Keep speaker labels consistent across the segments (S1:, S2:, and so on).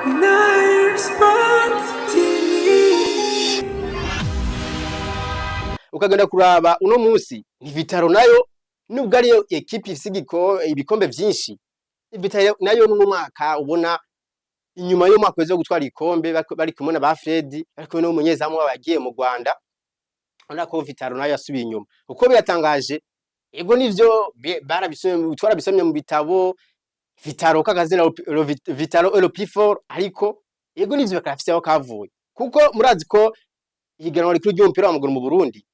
S1: Nile Sport TV.
S2: Ukagenda kuraba uno munsi ni Vital'O, nayo nubwo ariyo ekipe ifise ibikombe vyinshi, Vital'O nayo n'uno mwaka ubona inyuma y'umwaka weze wo gutwara igikombe bari kumwe na ba Fred, bari kumwe n'umunyezamu wabo yagiye mu Rwanda, urabona ko Vital'O nayo yasubiye inyuma, kuko biratangaje. Ego nivyo, barabisomye, twarabisomye mu bitabo, Vital'O kakazina Vital'O est le plus fort, ariko ego nivyo, bakarafise aho kavuye, kuko murazi ko ihiganwa rikuru ry'umupira w'amaguru mu Burundi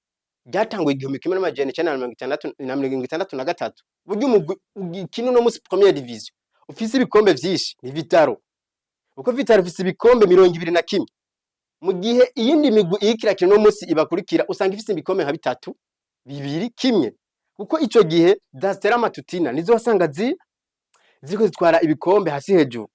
S2: ryatanguye 1963. Burya umugwi ukina uno musi première division ufise ibikombe vyinshi ni Vital'O, kuko Vital'O ifise ibikombe 21, mu gihe iyindi migwi iriko irakina uno musi ibakurikira usanga ifise ibikombe nka bitatu, bibiri, kimwe, kuko ico gihe za Stella Matutina nizo wasanga ziriko zitwara ibikombe hasi hejuru.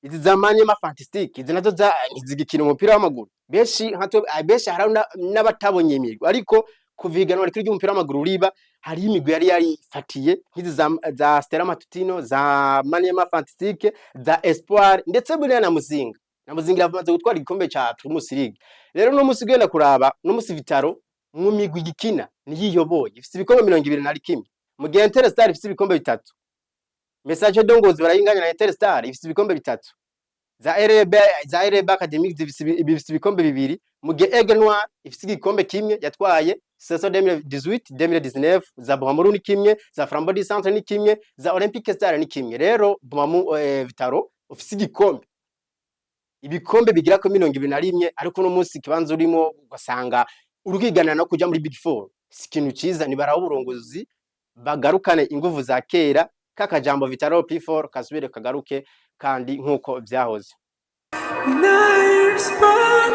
S2: Izi za Maniema Fantastic, izi nazo za ntizigikina umupira w'amaguru. Benshi nka benshi hari n'abatabonye imigwi, ariko kuva ihiganwa rikuru ry'umupira w'amaguru riba, hariho imigwi yari yarifatiye nk'izi za Stella Matutino, za Maniema Fantastic, za Espoir, ndetse buriya na Muzinga. Na Muzinga iramaze gutwara igikombe ca Primus League. Rero uno musi ugenda kuraba, uno musi Vital'O mu migwi igikina niyiyoboye, ifise ibikombe 21, mu gihe Interstar ifise ibikombe bitatu. Messager de Ngozi barayinganya na Interstar, ifise ibikombe bitatu. Za RB Academic zifise ibikombe bibiri, mu gihe Aigle Noir ifise igikombe kimwe yatwaye saison 2018 2019. Za Bumamuru ni kimwe, za Flambeau du Centre ni kimwe, za Olympique Star ni kimwe. Rero Bumamu, Vital'O ufise ibikombe bigira ko 21, ariko uno munsi ikibanza urimo ugasanga urukigana no kuja muri Big Four, si ikintu ciza. Nibaraho uburongozi bagarukane inguvu za kera, kakajambo Vital'O P4 kasubire kagaruke kandi nkuko vyahoze.
S1: Nile Sport.